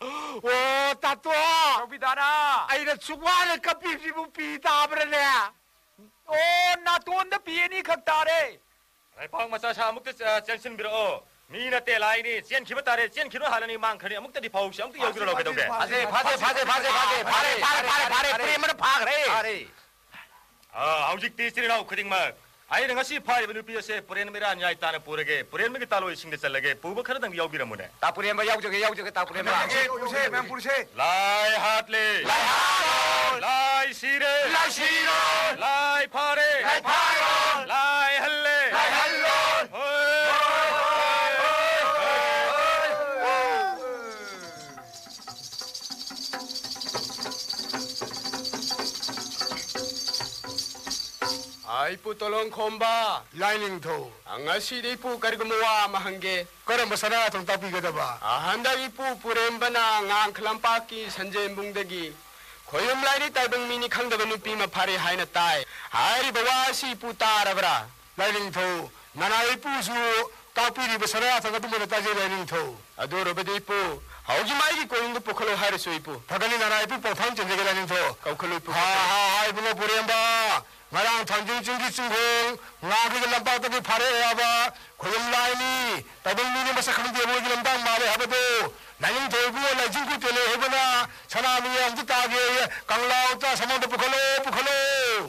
ꯑꯣ, ꯇꯥꯇꯣ! ꯆꯧꯀꯤꯗꯥꯔ! ꯑꯩꯅ ꯁꯨꯛ ꯋꯥꯅ ꯀꯞꯄꯤꯕꯁꯤꯕꯨ ꯄꯤ ꯇꯥꯕ꯭ꯔꯅꯦ? ꯑꯣ, ꯅꯥꯇꯣꯟꯗ ꯄꯤ ꯑꯅꯤꯈꯛ ꯇꯥꯔꯦ꯫ ꯂꯩꯄꯥꯛ ꯃꯆꯥ ꯁꯥ ꯑꯃꯨꯛꯇ, ꯑ, ꯆꯦꯟꯁꯤꯟꯕꯤꯔꯛꯑꯣ꯫ ꯃꯤ ꯅꯠꯇꯦ, ꯂꯥꯏꯅꯤ꯫ ꯆꯦꯟꯈꯤꯕ ꯇꯥꯔꯦ, ꯆꯦꯟꯈꯤꯕ ꯍꯥꯜꯂꯅꯤ, ꯃꯥꯡꯈ꯭ꯔꯅꯤ꯫ ꯑꯃꯨꯛꯇꯗꯤ ꯐꯥꯎꯁꯤ, ꯑꯃꯨꯛꯇ ꯌꯧꯕꯤꯔꯛꯑꯣ, ꯀꯩꯗꯧꯒꯦ? ꯐꯥꯁꯦ, ꯐꯥꯁꯦ, ꯐꯥꯁꯦ, ꯐꯥꯁꯦ, ꯐꯥꯁꯦ, ꯐꯥꯔꯦ, ꯐꯥꯔꯦ, ꯐꯥꯔꯦ, ꯐꯥꯔꯦ, ꯐꯥꯔꯦ꯫ ꯄ꯭ꯔꯦꯝꯕꯅ ꯐꯥꯈ꯭ꯔꯦ꯫ ꯐꯥꯔꯦ꯫ ꯑ, ꯍꯧꯖꯤꯛꯇꯤ ꯏꯆꯤꯜ ꯏꯅꯥꯎ ꯈꯨꯗꯤꯡꯃꯛ, ꯑꯩꯅ ꯉꯁꯤ ꯐꯥꯔꯤꯕ ꯅꯨꯄꯤ ꯑꯁꯦ ꯄꯨꯔꯦꯟ ꯃꯤꯔꯥ ꯅ꯭ꯌꯥꯏ ꯇꯥꯅ ꯄꯨꯔꯒꯦ, ꯄꯨꯔꯦꯟꯕꯒꯤ ꯇꯥꯂꯣꯏꯁꯤꯡꯗ ꯆꯜꯂꯒꯦ, ꯄꯨꯕ ꯈꯔꯗꯪ ꯌꯥꯎꯕꯤꯔꯝꯃꯨꯅꯦ꯫ ꯇꯥ ꯄꯨꯔꯦꯟꯕ ꯌꯥꯎꯖꯒꯦ, ꯌꯥꯎꯖꯒꯦ, ꯇꯥ ꯄꯨꯔꯦꯟꯕ꯫ ꯄꯨꯔꯁꯦ, ꯃꯌꯥꯝ ꯄꯨꯔꯁꯦ꯫ ꯂꯥꯏ ꯍꯥꯠꯂꯦ꯫ ꯂꯥꯏ ꯍꯥꯠꯂꯣ꯫ ꯂꯥꯏ ꯁꯤꯔꯦ꯫ ꯂꯥꯏ ꯁꯤꯔꯣ꯫ ꯂꯥꯏ ꯐꯥꯔꯦ꯫ ꯂꯥꯏ ꯐꯥꯔꯣ꯫ ꯂꯥꯏ ꯍꯜꯂꯦ꯫ ꯂꯥꯏ ꯍꯜꯂꯣ꯫ ꯍꯣꯏ꯫ ꯑ, ꯏꯄꯨ ꯇꯣꯂꯣꯡ ꯈꯣꯝꯕ꯫ ꯂꯥꯏꯅꯤꯡꯊꯧ꯫ ꯑ, ꯉꯁꯤꯗꯤ ꯏꯄꯨ ꯀꯔꯤꯒꯨꯝꯕ ꯋꯥ ꯑꯃ ꯍꯪꯒꯦ꯫ ꯀꯔꯝꯕ ꯁꯅꯥ ꯊꯣꯡ ꯇꯥꯛꯄꯤꯒꯗꯕ? ꯑ, ꯍꯟꯗꯛ ꯏꯄꯨ ꯄꯨꯔꯦꯝꯕꯅ ꯉꯥꯡꯈ ꯂꯝꯄꯥꯛꯀꯤ ꯁꯟꯖꯦꯝꯕꯨꯡꯗꯒꯤ ꯈꯣꯌꯨꯝ ꯂꯥꯏꯅꯤ ꯇꯥꯏꯕꯪ ꯃꯤꯅꯤ ꯈꯪꯗꯕ ꯅꯨꯄꯤ ꯑꯃ ꯐꯥꯔꯦ ꯍꯥꯏꯅ ꯇꯥꯏ꯫ ꯍꯥꯏꯔꯤꯕ ꯋꯥ ꯑꯁꯤ ꯏꯄꯨ ꯇꯥꯔꯕ꯭ꯔꯥ? ꯂꯥꯏꯅꯤꯡꯊꯧ, ꯅꯅꯥꯏ ꯏꯄꯨꯁꯨ ꯇꯥꯛꯄꯤꯔꯤꯕ ꯁꯅꯥ ꯊꯣꯡ ꯑꯗꯨꯃꯛꯅ ꯇꯥꯖꯩ ꯂꯥꯏꯅꯤꯡꯊꯧ꯫ ꯑꯗꯨ ꯑꯣꯏꯔꯕꯗꯤ ꯏꯄꯨ, ꯍꯧꯖꯤꯛ ꯃꯥꯒꯤ ꯀꯣꯅꯨꯡꯗ ꯄꯨꯈꯠꯂꯣ ꯍꯥꯏꯔꯁꯨ ꯏꯄꯨ꯫ ꯐꯒꯅꯤ ꯅꯅꯥꯏ ꯏꯄꯨ, ꯄꯥꯎꯊꯥꯡ ꯆꯦꯟꯖꯒꯦ ꯂꯥꯏꯅꯤꯡꯊꯧ꯫ ꯀꯧꯈꯠꯂꯨ ꯏꯄꯨ, ꯍꯥ, ꯀꯧꯈꯠꯂꯨ꯫ ꯍꯥ, ꯍꯥ, ꯏꯕꯨꯡꯉꯣ ꯄꯨꯔꯦꯝꯕ, ꯉꯔꯥꯡ ꯊꯥꯡꯖꯤꯡ ꯆꯤꯡꯒꯤ ꯆꯤꯡꯈꯣꯡ ꯉꯥꯒꯤ ꯂꯝꯄꯥꯛꯇꯒꯤ ꯐꯥꯔꯛꯑꯦ ꯍꯥꯏꯕ ꯈꯣꯌꯨꯝ ꯂꯥꯏꯅꯤ ꯇꯥꯏꯕꯪ ꯃꯤꯅꯤ ꯃꯁꯛ ꯈꯪꯗꯦ ꯃꯣꯏꯒꯤ ꯂꯝꯗꯥꯡ ꯃꯥꯜꯂꯦ ꯍꯥꯏꯕꯗꯣ꯫ ꯂꯥꯏꯅꯤꯡꯊꯧ ꯏꯕꯨꯡꯉꯣ ꯂꯥꯏꯖꯤꯡ ꯀꯨꯇꯦ ꯂꯩ ꯍꯥꯏꯕꯅ ꯁꯅꯥ ꯃꯤꯌꯥꯝꯁꯨ ꯇꯥꯒꯦ꯫ ꯀꯪꯂꯥ ꯎꯆꯥ ꯁꯃꯥꯡꯗ ꯄꯨꯈꯠꯂꯣ, ꯄꯨꯈꯠꯂꯣ꯫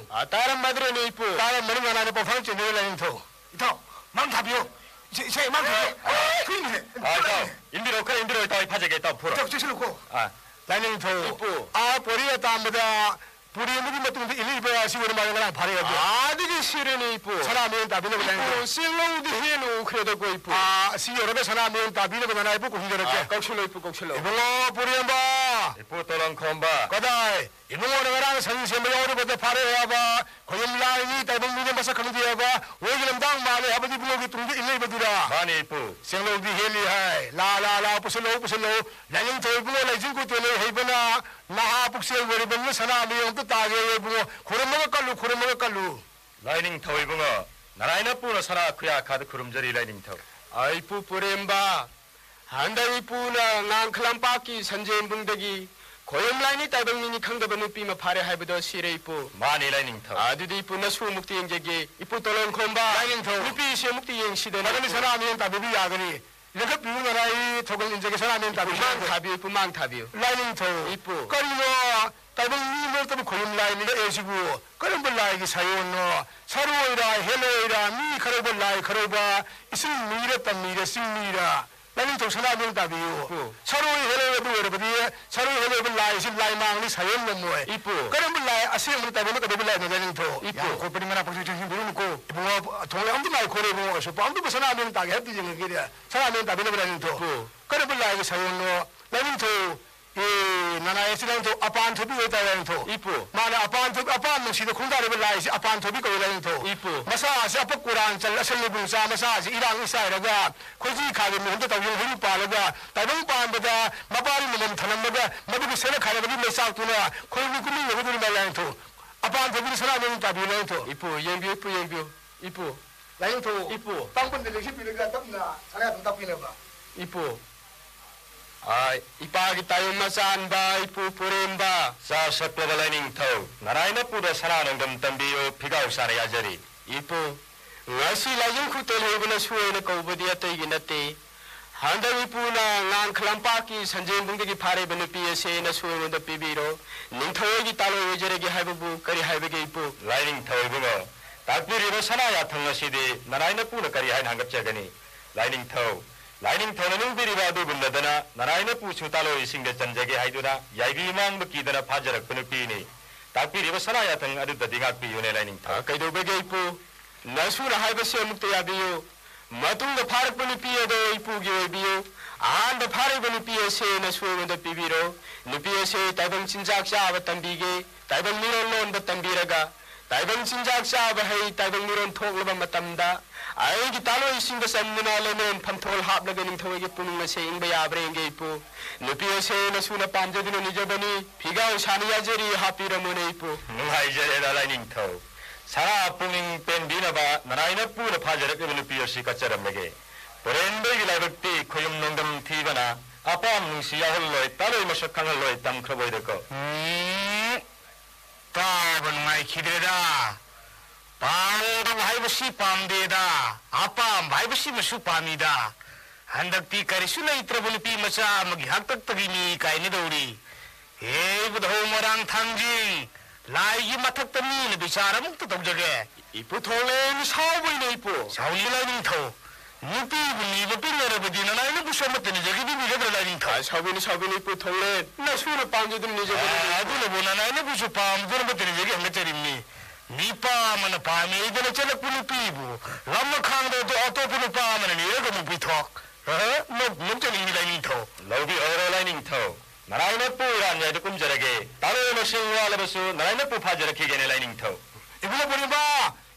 ꯑ, ꯇꯥꯔꯝꯃꯗ꯭ꯔꯦꯅꯦ ꯏꯄꯨ? ꯇꯥꯔꯝꯃꯅꯤ ꯉꯔꯥꯡꯅ ꯄꯥꯎꯊꯥꯡ ꯆꯦꯟꯖꯒꯦ ꯂꯥꯏꯅꯤꯡꯊꯧ꯫ ꯏꯊꯧ, ꯃꯝ ꯊꯥꯕꯤꯌꯨ꯫ ꯏꯁꯩ, ꯏꯁꯩ ꯑꯃ ꯈꯛꯇ꯫ ꯊꯨꯏꯅꯦ꯫ ꯑꯥ, ꯏꯇꯥꯎ, ꯏꯟꯕꯤꯔꯛꯑꯣ, ꯈꯔ ꯏꯟꯕꯤꯔꯛꯑꯣ, ꯏꯇꯥꯎ, ꯑꯩ ꯐꯥꯖꯒꯦ, ꯏꯇꯥꯎ, ꯐꯨꯔꯣ꯫ ꯏꯇꯥꯎ, ꯆꯦꯛꯁꯤꯜꯂꯨꯀꯣ꯫ ꯑꯥ, ꯂꯥꯏꯅꯤꯡꯊꯧ꯫ ꯏꯄꯨ꯫ ꯑꯥ, ꯄꯣꯔꯤ ꯑꯇꯥꯡꯕꯗ ꯄꯨꯔꯦꯝꯕꯒꯤ ꯃꯇꯨꯡꯗ ꯏꯜꯂꯛꯏꯕ ꯑꯁꯤ ꯑꯣꯏꯔ ꯃꯥꯜꯂꯦ, ꯉꯔꯥꯡ ꯐꯥꯔꯦ ꯍꯥꯏꯕꯗꯣ꯫ ꯑꯥꯗꯒꯤ ꯁꯤꯔꯅꯤ, ꯏꯄꯨ꯫ ꯁꯅꯥꯃꯍꯤ ꯇꯥꯕꯤꯅꯕ ꯂꯥꯏꯅꯤꯡꯊꯧ꯫ ꯏꯄꯨ, ꯆꯦꯡꯂꯧꯗꯤ ꯍꯦꯟꯅ ꯎꯈ꯭ꯔꯦꯗꯀꯣ, ꯏꯄꯨ꯫ ꯑꯥ, ꯑꯁꯤ ꯌꯧꯔꯒ ꯁꯅꯥꯃꯍꯤ ꯇꯥꯕꯤꯅꯕ ꯅꯅꯥꯏꯕꯨ ꯀꯧꯁꯤꯟꯖꯔꯛꯀꯦ꯫ ꯑꯥ, ꯀꯧꯁꯤꯜꯂꯣ, ꯏꯄꯨ, ꯀꯧꯁꯤꯜꯂꯣ꯫ ꯏꯕꯨꯡꯉꯣ ꯄꯨꯔꯦꯝꯕ꯫ ꯏꯄꯨ ꯇꯣꯂꯣꯡꯈꯣꯝꯕ꯫ ꯀꯗꯥꯏ? ꯏꯕꯨꯡꯉꯣꯅ ꯉꯔꯥꯡ ꯁꯟ ꯁꯦꯝꯕ ꯌꯥꯎꯔꯨꯕꯗ ꯐꯥꯔꯛꯑꯦ ꯍꯥꯏꯕ, ꯈꯣꯌꯨꯝ ꯂꯥꯏꯅꯤ, ꯇꯥꯏꯕꯪ ꯃꯤꯅ ꯃꯁꯛ ꯈꯪꯗꯦ ꯍꯥꯏꯕ, ꯃꯣꯏꯒꯤ ꯂꯝꯗꯥꯡ ꯃꯥꯜꯂꯦ ꯍꯥꯏꯕꯗꯤ ꯏꯕꯨꯡꯉꯣꯒꯤ ꯇꯨꯡꯗ ꯏꯜꯂꯛꯏꯕꯗꯨꯔꯥ? ꯃꯥꯅꯦ, ꯏꯄꯨ꯫ ꯆꯦꯡꯂꯧꯗꯤ ꯍꯦꯜꯂꯤ ꯍꯥꯏ꯫ ꯂꯥ, ꯂꯥ, ꯂꯥ, ꯄꯨꯁꯤꯜꯂꯧ, ꯄꯨꯁꯤꯜꯂꯧ꯫ ꯂꯥꯏꯅꯤꯡꯊꯧ ꯏꯕꯨꯡꯉꯣ ꯂꯥꯏꯖꯤꯡ ꯀꯨꯇꯦꯜ ꯂꯩ ꯍꯩꯕꯅ ꯅꯍꯥ ꯄꯨꯛꯆꯦꯜ ꯑꯣꯏꯔꯤꯕꯅꯤꯅ ꯁꯅꯥ ꯃꯌꯣꯝ ꯑꯝꯇ ꯇꯥꯒꯦ ꯏꯕꯨꯡꯉꯣ꯫ ꯈꯨꯔꯨꯝꯃꯒ ꯀꯜꯂꯨ, ꯈꯨꯔꯨꯝꯃꯒ ꯀꯜꯂꯨ꯫ ꯂꯥꯏꯅꯤꯡꯊꯧ ꯏꯕꯨꯡꯉꯣ, ꯅꯔꯥꯏꯅ ꯄꯨꯅ ꯁꯅꯥ ꯈꯨꯌꯥ ꯈꯥꯗ ꯈꯨꯔꯨꯝꯖꯔꯤ ꯂꯥꯏꯅꯤꯡꯊꯧ꯫ ꯑ, ꯏꯄꯨ ꯄꯨꯔꯦꯝꯕ, ꯍꯟꯗꯛ ꯏꯄꯨꯅ ꯉꯥꯡꯈꯂꯝꯄꯥꯛꯀꯤ ꯁꯟꯖꯦꯟꯕꯨꯡꯗꯒꯤ ꯈꯣꯌꯨꯝ ꯂꯥꯏꯅꯤ ꯇꯥꯏꯕꯪ ꯃꯤꯅꯤ ꯈꯪꯗꯕ ꯅꯨꯄꯤ ꯑꯃ ꯐꯥꯔꯦ ꯍꯥꯏꯕꯗꯣ ꯁꯤꯔꯦ ꯏꯄꯨ꯫ ꯃꯥꯅꯤ ꯂꯥꯏꯅꯤꯡꯊꯧ꯫ ꯑꯗꯨꯗꯤ ꯏꯄꯨ ꯅꯁꯨ ꯑꯃꯨꯛꯇ ꯌꯦꯡꯖꯒꯦ꯫ ꯏꯄꯨ ꯇꯣꯂꯣꯡꯈꯣꯝꯕ, ꯂꯥꯏꯅꯤꯡꯊꯧ꯫ ꯅꯨꯄꯤꯁꯦ ꯑꯃꯨꯛꯇ ꯌꯦꯡꯁꯤꯗꯅ꯫ ꯃꯗꯨꯗꯤ ꯁꯅꯥꯃꯍꯤ ꯇꯥꯕꯤꯕ ꯌꯥꯒꯅꯤ꯫ ꯂꯦꯡꯈꯠꯄꯤꯌꯨ ꯅꯔꯥꯏ ꯊꯧꯒꯜ ꯏꯟꯖꯒꯦ ꯁꯅꯥꯃꯍꯤ ꯏꯄꯨ ꯃꯥꯡ ꯇꯥꯕꯤꯕ ꯌꯥꯒꯅꯤ꯫ ꯊꯥꯕꯤꯌꯨ, ꯏꯄꯨ ꯃꯥꯡ ꯊꯥꯕꯤꯌꯨ꯫ ꯂꯥꯏꯅꯤꯡꯊꯧ꯫ ꯏꯄꯨ꯫ ꯀꯔꯤꯅꯣ ꯇꯥꯏꯕꯪ ꯃꯤ ꯃꯔꯛꯇꯕꯨ ꯈꯣꯌꯨꯝ ꯂꯥꯏ ꯅꯤꯡꯉꯛꯑꯦ ꯁꯤꯕꯨ? ꯀꯔꯝꯕ ꯂꯥꯏꯒꯤ ꯁꯥꯏꯑꯣꯟꯅꯣ? ꯁꯥꯔꯣꯏꯔꯥ, ꯍꯦꯂꯣꯏꯔꯥ, ꯃꯤ ꯈꯔꯧꯕ, ꯂꯥꯏ ꯈꯔꯧꯕ, ꯏꯁꯤꯡ ꯃꯤꯔ, ꯇꯝꯃꯤꯔ, ꯆꯤꯡ ꯃꯤꯔ? ꯂꯥꯏꯅꯤꯡꯊꯧ ꯁꯅꯥꯃꯍꯤ ꯇꯥꯕꯤꯌꯨ꯫ ꯏꯄꯨ꯫ ꯁꯥꯔꯣꯏ ꯍꯦꯂꯣꯏ ꯑꯗꯨ ꯑꯣꯏꯔꯕꯗꯤ ꯁꯥꯔꯣꯏ ꯍꯦꯂꯣꯏꯕ ꯂꯥꯏꯁꯤ ꯂꯥꯏꯃꯥꯡꯅꯤ ꯁꯥꯏꯑꯣꯟ ꯉꯝꯃꯣꯏ꯫ ꯏꯄꯨ꯫ ꯀꯔꯝꯕ ꯂꯥꯏ ꯑꯁꯦꯡꯕꯅꯤ ꯇꯥꯏꯕꯪꯗ ꯀꯩꯗꯧꯕ ꯂꯥꯏꯅꯣ ꯂꯥꯏꯅꯤꯡꯊꯧ? ꯏꯄꯨ꯫ ꯌꯥꯝ ꯈꯣꯠꯄꯅꯤ ꯃꯅꯥ ꯄꯪꯆꯤꯡ ꯆꯤꯡꯁꯤꯟꯕꯤꯔꯨꯅꯨꯀꯣ꯫ ꯏꯕꯨꯡꯉꯣ ꯊꯣꯡꯂꯦ ꯑꯝꯇ ꯉꯥꯏꯈꯣꯔꯦ ꯏꯕꯨꯡꯉꯣ ꯑꯁꯣꯛꯄ ꯑꯝꯇꯕꯨ ꯁꯅꯥꯃꯍꯤ ꯇꯥꯒꯦ ꯍꯥꯏꯕꯗꯤ ꯌꯦꯡꯉꯒꯦꯗ꯫ ꯁꯅꯥꯃꯍꯤ ꯇꯥꯕꯤꯅꯕ ꯂꯥꯏꯅꯤꯡꯊꯧ꯫ ꯏꯄꯨ꯫ ꯀꯔꯝꯕ ꯂꯥꯏꯒꯤ ꯁꯥꯏꯑꯣꯟꯅꯣ? ꯂꯥꯏꯅꯤꯡꯊꯧ꯫ ꯑꯦ, ꯅꯅꯥꯏ ꯑꯁꯤ ꯂꯥꯏꯅꯤꯡꯊꯧ ꯑꯄꯥꯟ ꯊꯣꯛꯄꯤ ꯑꯣꯏꯇꯥꯔꯦ ꯂꯥꯏꯅꯤꯡꯊꯧ꯫ ꯏꯄꯨ꯫ ꯃꯥꯅ ꯑꯄꯥꯟ ꯊꯣꯛ-, ꯑꯄꯥꯟ ꯅꯨꯡꯁꯤꯗ ꯈꯣꯡꯗꯥꯔꯤꯕ ꯂꯥꯏꯁꯤ ꯑꯄꯥꯟ ꯊꯣꯛꯄꯤ ꯀꯧꯏ ꯂꯥꯏꯅꯤꯡꯊꯧ꯫ ꯏꯄꯨ꯫ ꯃꯁꯥ ꯑꯁꯤ ꯑꯄꯛ ꯀꯨꯔꯥꯟ ꯆꯜ ꯑꯁꯪ ꯂꯩꯕꯨꯡ ꯆꯥ ꯃꯁꯥ ꯑꯁꯤ ꯏꯔꯥꯡ ꯏꯆꯥꯏꯔꯒ ꯈꯣꯏꯖꯤ ꯈꯥꯒꯤ ꯃꯍꯨꯠꯇ ꯇꯧꯖꯤꯟ ꯍꯩꯔꯨꯛ ꯄꯥꯜꯂꯒ ꯇꯥꯏꯕꯪ ꯄꯥꯟꯕꯗ ꯃꯄꯥꯔꯤ ꯃꯃꯝ ꯊꯅꯝꯃꯒ ꯃꯗꯨꯒꯤ ꯁꯦꯅ ꯈꯥꯏꯅꯕꯒꯤ ꯃꯩꯆꯥꯛꯇꯨꯅ ꯈꯣꯏꯔꯨꯝ ꯀꯨꯝꯃꯤ ꯌꯧꯒꯗꯧꯔꯤꯕ ꯂꯥꯏꯅꯤꯡꯊꯧ꯫ ꯑꯄꯥꯟ ꯊꯣꯛꯄꯤꯗ ꯁꯅꯥ ꯂꯣꯏꯅ ꯇꯥꯕꯤꯌꯨ ꯂꯥꯏꯅꯤꯡꯊꯧ꯫ ꯏꯄꯨ, ꯌꯦꯡꯕꯤꯌꯨ, ꯏꯄꯨ, ꯌꯦꯡꯕꯤꯌꯨ꯫ ꯏꯄꯨ꯫ ꯂꯥꯏꯅꯤꯡꯊꯧ꯫ ꯏꯄꯨ꯫ ꯇꯥꯡꯕꯟꯗ ꯂꯦꯛꯁꯤꯟꯕꯤꯔꯒ ꯇꯞꯅ ꯁꯅꯥ ꯑꯗꯨꯝ ꯇꯥꯛꯄꯤꯅꯕ꯫ ꯏꯄꯨ꯫ ꯑꯥ, ꯏꯄꯥꯒꯤ ꯇꯥꯏꯕꯪ ꯃꯆꯥꯟꯕ, ꯏꯄꯨ ꯄꯨꯔꯦꯝꯕ꯫ ꯆꯥꯎ ꯁꯛꯂꯕ ꯂꯥꯏꯅꯤꯡꯊꯧ, ꯅꯔꯥꯏꯅ ꯄꯨꯗ ꯁꯅꯥ ꯅꯣꯡꯗꯝ ꯇꯝꯕꯤꯌꯨ, ꯐꯤꯒꯥꯎ ꯆꯥꯅ ꯌꯥꯖꯔꯤ꯫ ꯏꯄꯨ, ꯉꯁꯤ ꯂꯥꯏꯖꯤꯡ ꯈꯨꯇꯦꯜ ꯍꯩꯕꯅꯁꯨ ꯑꯣꯏꯅ ꯀꯧꯕꯗꯤ ꯑꯇꯩꯒꯤ ꯅꯠꯇꯦ꯫ ꯍꯟꯗꯛ ꯏꯄꯨꯅ ꯉꯥꯡꯈꯂꯝꯄꯥꯛꯀꯤ ꯁꯟꯖꯦꯟꯕꯨꯡꯗꯒꯤ ꯐꯥꯔꯤꯕ ꯅꯨꯄꯤ ꯑꯁꯦ ꯅꯁꯨ ꯑꯩꯉꯣꯟꯗ ꯄꯤꯕꯤꯔꯣ꯫ ꯅꯤꯡꯊꯧ ꯑꯩꯒꯤ ꯇꯥꯂꯣꯏ ꯑꯣꯏꯖꯔꯒꯦ ꯍꯥꯏꯕꯕꯨ ꯀꯔꯤ ꯍꯥꯏꯕꯒꯦ ꯏꯄꯨ? ꯂꯥꯏꯅꯤꯡꯊꯧ ꯏꯕꯨꯡꯉꯣ, ꯇꯥꯛꯄꯤꯔꯤꯕ ꯁꯅꯥ ꯌꯥꯊꯪ ꯑꯁꯤꯗꯤ ꯅꯅꯥꯏ ꯅꯄꯨꯅ ꯀꯔꯤ ꯍꯥꯏꯅ ꯍꯪꯒꯠꯆꯒꯅꯤ? ꯂꯥꯏꯅꯤꯡꯊꯧ, ꯂꯥꯏꯅꯤꯡꯊꯧꯅ ꯅꯤꯡꯕꯤꯔꯤꯕ ꯑꯗꯨꯒꯨꯝꯂꯗꯅ ꯅꯅꯥꯏ ꯅꯄꯨꯁꯨ ꯇꯥꯂꯣꯏꯁꯤꯡꯗ ꯆꯟꯖꯒꯦ ꯍꯥꯏꯗꯨꯅ ꯌꯥꯏꯕꯤ ꯃꯥꯡꯕ ꯀꯤꯗꯅ ꯐꯥꯖꯔꯛꯄ ꯅꯨꯄꯤꯅꯤ꯫ ꯇꯥꯛꯄꯤꯔꯤꯕ ꯁꯅꯥ ꯌꯥꯊꯪ ꯑꯗꯨꯗꯗꯤ ꯉꯥꯛꯄꯤꯌꯨꯅꯦ ꯂꯥꯏꯅꯤꯡꯊꯧ꯫ ꯑ, ꯀꯩꯗꯧꯕꯒꯦ ꯏꯄꯨ? ꯅꯁꯨꯅ ꯍꯥꯏꯕꯁꯦ ꯑꯃꯨꯛꯇ ꯌꯥꯕꯤꯌꯨ꯫ ꯃꯇꯨꯡꯗ ꯐꯥꯔꯛꯄ ꯅꯨꯄꯤ ꯑꯗꯣ ꯏꯄꯨꯒꯤ ꯑꯣꯏꯕꯤꯌꯨ꯫ ꯑꯍꯥꯟꯕ ꯐꯥꯔꯛꯏꯕ ꯅꯨꯄꯤ ꯑꯁꯦ ꯅꯁꯨ ꯑꯩꯉꯣꯟꯗ ꯄꯤꯕꯤꯔꯣ꯫ ꯅꯨꯄꯤ ꯑꯁꯦ ꯇꯥꯏꯕꯪ ꯆꯤꯟꯖꯥꯛ ꯆꯥꯕ ꯇꯝꯕꯤꯒꯦ꯫ ꯇꯥꯏꯕꯪ ꯃꯤꯔꯣꯜ ꯂꯣꯟꯕ ꯇꯝꯕꯤꯔꯒ ꯇꯥꯏꯕꯪ ꯆꯤꯟꯖꯥꯛ ꯆꯥꯕ ꯍꯩ, ꯇꯥꯏꯕꯪ ꯃꯤꯔꯣꯟ ꯊꯣꯛꯂꯕ ꯃꯇꯝꯗ ꯑꯩꯒꯤ ꯇꯥꯂꯣꯏꯁꯤꯡꯗ ꯆꯟꯗꯨꯅ ꯂꯦꯃꯦꯟ ꯐꯝꯊꯣꯜ ꯍꯥꯞꯂꯒ ꯅꯤꯡꯊꯧ ꯑꯩꯒꯤ ꯄꯨꯛꯅꯤꯡ ꯑꯁꯦ ꯏꯪꯕ ꯌꯥꯕ꯭ꯔꯥ ꯌꯦꯡꯒꯦ ꯏꯄꯨ꯫ ꯅꯨꯄꯤ ꯑꯁꯦ ꯅꯁꯨꯅ ꯄꯥꯝꯖꯗꯨꯅ ꯅꯤꯖꯕꯅꯤ, ꯐꯤꯒꯥꯎ ꯁꯥꯅ ꯌꯥꯖꯔꯤ, ꯍꯥꯞꯄꯤꯔꯝꯃꯨꯅꯦ ꯏꯄꯨ꯫ ꯅꯨꯡꯉꯥꯏꯖꯔꯦꯗ ꯂꯥꯏꯅꯤꯡꯊꯧ꯫ ꯁꯅꯥ ꯄꯨꯛꯅꯤꯡ ꯄꯦꯟꯕꯤꯅꯕ ꯅꯅꯥꯏ ꯅꯄꯨꯅ ꯐꯥꯖꯔꯛꯂꯤꯕ ꯅꯨꯄꯤ ꯑꯁꯤ ꯀꯠꯆꯔꯝꯂꯒꯦ꯫ ꯄꯨꯔꯦꯟꯕꯩꯒꯤ ꯂꯥꯏꯕꯛꯇꯤ ꯈꯣꯌꯨꯝ ꯅꯣꯡꯗꯝ ꯊꯤꯕꯅ ꯑꯄꯥꯝ ꯅꯨꯡꯁꯤ ꯌꯥꯎꯍꯜꯂꯣꯏ, ꯇꯥꯂꯣꯏ ꯃꯁꯛ ꯈꯪꯍꯜꯂꯣꯏ, ꯇꯝꯈ꯭ꯔꯕꯣꯏꯗꯀꯣ꯫ ꯎꯝ, ꯇꯥꯕ ꯅꯨꯡꯉꯥꯏꯈꯤꯗ꯭ꯔꯦꯗ꯫ ꯄꯥꯝꯗꯕ ꯍꯥꯏꯕꯁꯤ ꯄꯥꯝꯗꯦꯗ, ꯑꯄꯥꯝꯕ ꯍꯥꯏꯕꯁꯤꯃꯁꯨ ꯄꯥꯝꯃꯤꯗ꯫ ꯍꯟꯗꯛꯇꯤ ꯀꯔꯤꯁꯨ ꯂꯩꯇ꯭ꯔꯕ ꯅꯨꯄꯤ ꯃꯆꯥ ꯑꯃꯒꯤ ꯍꯥꯛꯇꯛꯇꯒꯤ ꯃꯤ ꯀꯥꯏꯅꯗꯧꯔꯤ꯫ ꯍꯦ ꯏꯕꯨꯙꯧ ꯃꯣꯏꯔꯥꯡ ꯊꯥꯡꯖꯤꯡ, ꯂꯥꯏꯒꯤ ꯃꯊꯛꯇ ꯃꯤꯅ ꯕꯤꯆꯥꯔ ꯑꯃꯨꯛꯇ ꯇꯧꯖꯒꯦ꯫ ꯏꯄꯨ ꯊꯣꯡꯂꯦꯟ ꯁꯥꯎꯕꯩꯅꯦ ꯏꯄꯨ꯫ ꯁꯥꯎꯅꯤ ꯂꯥꯏꯅꯤꯡꯊꯧ, ꯅꯨꯄꯤꯕꯨ ꯅꯤꯕ ꯄꯤꯅꯔꯕꯗꯤ ꯅꯅꯥꯏꯅꯕꯨꯁꯨ ꯑꯃꯠꯇ ꯅꯤꯖꯒꯦ, ꯅꯤꯕꯤꯒꯗ꯭ꯔꯥ ꯂꯥꯏꯅꯤꯡꯊꯧ? ꯑ, ꯁꯥꯎꯕꯤꯅꯤ, ꯁꯥꯎꯕꯤꯅꯤ ꯏꯄꯨ ꯊꯣꯡꯂꯦꯟ, ꯅꯁꯨꯅ ꯄꯥꯝꯖꯗꯨꯅ ꯅꯤꯖꯕꯅꯤ꯫ ꯑ, ꯑꯗꯨꯅꯕꯨ ꯅꯅꯥꯏꯅꯕꯨꯁꯨ ꯄꯥꯝꯖꯗꯨꯅ ꯑꯃꯠꯇ ꯅꯤꯖꯒꯦ ꯍꯪꯒꯠꯆꯔꯤꯕꯅꯤ꯫ ꯅꯤꯄꯥ ꯑꯃꯅ ꯄꯥꯝꯃꯦꯗꯅ ꯆꯠꯂꯛꯄ ꯅꯨꯄꯤꯕꯨ ꯂꯝꯃꯈꯥꯡꯗ ꯑꯇꯣ-, ꯑꯇꯣꯞꯄ ꯅꯨꯄꯥ ꯑꯃꯅ ꯅꯤꯔꯒ ꯑꯃꯨꯛ ꯄꯤꯊꯣꯛ꯫ ꯑ, ꯅꯣꯛ-, ꯅꯣꯛꯆꯅꯤꯡꯉꯤ ꯂꯥꯏꯅꯤꯡꯊꯧ꯫ ꯂꯧꯕꯤꯍꯧꯔꯣ ꯂꯥꯏꯅꯤꯡꯊꯧ꯫ ꯅꯅꯥꯏ ꯅꯄꯨ ꯏꯔꯥꯟ ꯌꯥꯏꯗ ꯀꯨꯝꯖꯔꯒꯦ꯫ ꯇꯥꯂꯣꯏ ꯃꯁꯤꯡ ꯋꯥꯠꯂꯕꯁꯨ ꯅꯅꯥꯏ ꯅꯄꯨ ꯐꯥꯖꯔꯛꯈꯤꯒꯦꯅꯦ ꯂꯥꯏꯅꯤꯡꯊꯧ꯫ ꯏꯕꯨꯡꯉꯣ ꯄꯨꯔꯦꯝꯕ,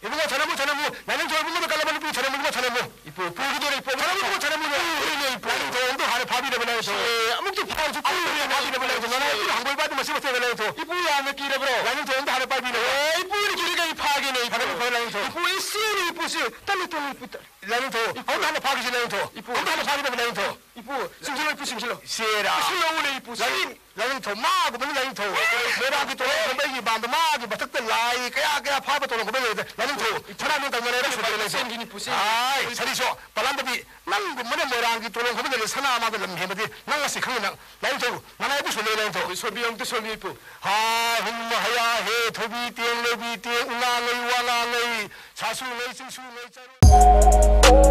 ꯏꯕꯨꯡꯉꯣ ꯊꯅꯝꯃꯨ, ꯊꯅꯝꯃꯨ꯫ ꯂꯥꯏꯅꯤꯡꯊꯧ ꯏꯕꯨꯡꯉꯣꯗ ꯀꯜꯂꯕ ꯅꯨꯄꯤ ꯊꯅꯝꯃꯨ, ꯏꯕꯨꯡꯉꯣ ꯊꯅꯝꯃꯨ꯫ ꯏꯄꯨ, ꯄꯨꯈꯤꯗꯣꯔꯦ, ꯏꯄꯨ꯫ ꯊꯅꯝꯃꯨ, ꯏꯕꯨꯡꯉꯣ ꯊꯅꯝꯃꯨ꯫ ꯄꯨꯔꯦꯅꯦ, ꯏꯄꯨ꯫ ꯂꯥꯏꯅꯤꯡꯊꯧ ꯑꯃꯨꯛꯇ ꯍꯥꯟꯅ ꯐꯥꯕꯤꯅꯕ ꯂꯥꯏꯅꯤꯡꯊꯧ꯫ ꯁꯦ, ꯑꯃꯨꯛꯇ ꯐꯥꯔꯁꯨ ꯑꯃꯨꯛꯇ ꯄꯨꯔꯦꯅꯦ, ꯐꯥꯕꯤꯅꯕ ꯂꯥꯏꯅꯤꯡꯊꯧ꯫ ꯅꯅꯥꯏ ꯏꯄꯨꯅ ꯍꯪꯒꯣꯏꯕ ꯑꯗꯨ ꯃꯁꯤ ꯃꯊꯦꯜꯗ ꯂꯥꯏꯅꯤꯡꯊꯧ꯫ ꯏꯄꯨ ꯌꯥꯝꯅ ꯀꯤꯔꯕ꯭ꯔꯣ? ꯂꯥꯏꯅꯤꯡꯊꯧ ꯑꯃꯨꯛꯇ ꯍꯥꯟꯅ ꯄꯥꯏꯕꯤꯅꯕ꯫ ꯑꯦ, ꯏꯄꯨꯅ ꯀꯤꯔꯒ ꯑꯩ ꯐꯥꯒꯦꯅꯦ, ꯏꯄꯨ꯫ ꯊꯅꯝꯃꯨ, ꯊꯅꯝꯃꯨ, ꯂꯥꯏꯅꯤꯡꯊꯧ꯫ ꯏꯄꯨ, ꯑꯩ ꯁꯤꯔꯦ, ꯏꯄꯨ, ꯁꯤꯔꯦ꯫ ꯇꯜꯂꯦ, ꯇꯜꯂꯦ, ꯏꯄꯨ, ꯇꯜꯂꯦ꯫ ꯂꯥꯏꯅꯤꯡꯊꯧ, ꯏꯄꯨ꯫ ꯑꯃꯨꯛꯇ ꯍꯥꯟꯅ ꯐꯥꯈꯤꯁꯤ, ꯂꯥꯏꯅꯤꯡꯊꯧ꯫ ꯏꯄꯨ꯫ ꯑꯃꯨꯛꯇ ꯍꯥꯟꯅ ꯐꯥꯈꯤꯅꯕ, ꯂꯥꯏꯅꯤꯡꯊꯧ꯫ ꯏꯄꯨ, ꯆꯤꯡꯁꯤꯜꯂꯣ, ꯏꯄꯨ, ꯆꯤꯡꯁꯤꯜꯂꯣ꯫ ꯁꯦꯔꯥ꯫ ꯆꯤꯡꯁꯤꯜꯂꯣꯅꯦ, ꯏꯄꯨ, ꯂꯥꯏꯅꯤꯡ-, ꯆꯤꯡꯁꯤꯜꯂꯣ꯫ ꯂꯥꯏꯅꯤꯡꯊꯧ, ꯃꯥꯒꯨꯝꯕꯅꯤ, ꯂꯥꯏꯅꯤꯡꯊꯧ꯫ ꯃꯣꯏꯔꯥꯡꯒꯤ ꯇꯣꯂꯣꯝ ꯈꯝꯕꯩꯒꯤ ꯕꯥꯟꯗ ꯃꯥꯒꯤ ꯃꯊꯛꯇ ꯂꯥꯏ ꯀꯌꯥ ꯀꯌꯥ ꯐꯥꯕ ꯇꯣꯂꯣꯝ ꯈꯝꯕꯩ ꯂꯩꯔꯦ, ꯂꯥꯏꯅꯤꯡꯊꯧ꯫ ꯁꯅꯥ ꯅꯣꯏ ꯇꯧꯅꯔꯦ, ꯏꯄꯨ, ꯁꯨꯗ꯭ꯔꯦ, ꯂꯥꯏꯅꯤꯡꯊꯧ꯫ ꯆꯦꯟꯒꯤꯅꯤ, ꯏꯄꯨ, ꯆꯦꯟꯒꯤꯅꯤ꯫ ꯑꯥꯏ, ꯁꯔꯤꯁꯣ, ꯄꯥꯂꯥꯟꯗꯕꯤ, ꯅꯪꯒꯨꯝꯕꯅ ꯃꯣꯏꯔꯥꯡꯒꯤ ꯇꯣꯂꯣꯝ ꯈꯨꯝꯕꯗꯗꯤ ꯁꯅꯥ ꯑꯃꯗ ꯂꯝ ꯍꯦꯟꯕꯗꯤ ꯅꯪ ꯉꯁꯤ ꯈꯪꯉꯤ ꯅꯪ꯫ ꯂꯥꯏꯔꯤꯛ ꯇꯧ꯫ ꯅꯅꯥꯏꯕꯨ ꯁꯣꯜꯂꯦ, ꯂꯥꯏꯔꯤꯛ ꯇꯧ꯫ ꯁꯣꯜꯕꯤꯌꯨ, ꯑꯝꯇ ꯁꯣꯜꯕꯤꯌꯨ, ꯏꯄꯨ꯫ ꯍꯥ, ꯍꯨꯝ, ꯍꯌꯥ, ꯍꯦ, ꯊꯣꯏꯕꯤ ꯇꯦꯡ, ꯂꯩꯕꯤ ꯇꯦꯡ, ꯎꯅꯥꯉꯩ, ꯋꯥꯉꯥꯉꯩ, ꯁꯥꯁꯨꯉꯩ, ꯆꯤꯡꯁꯨꯉꯩ, ꯆꯔꯨ꯫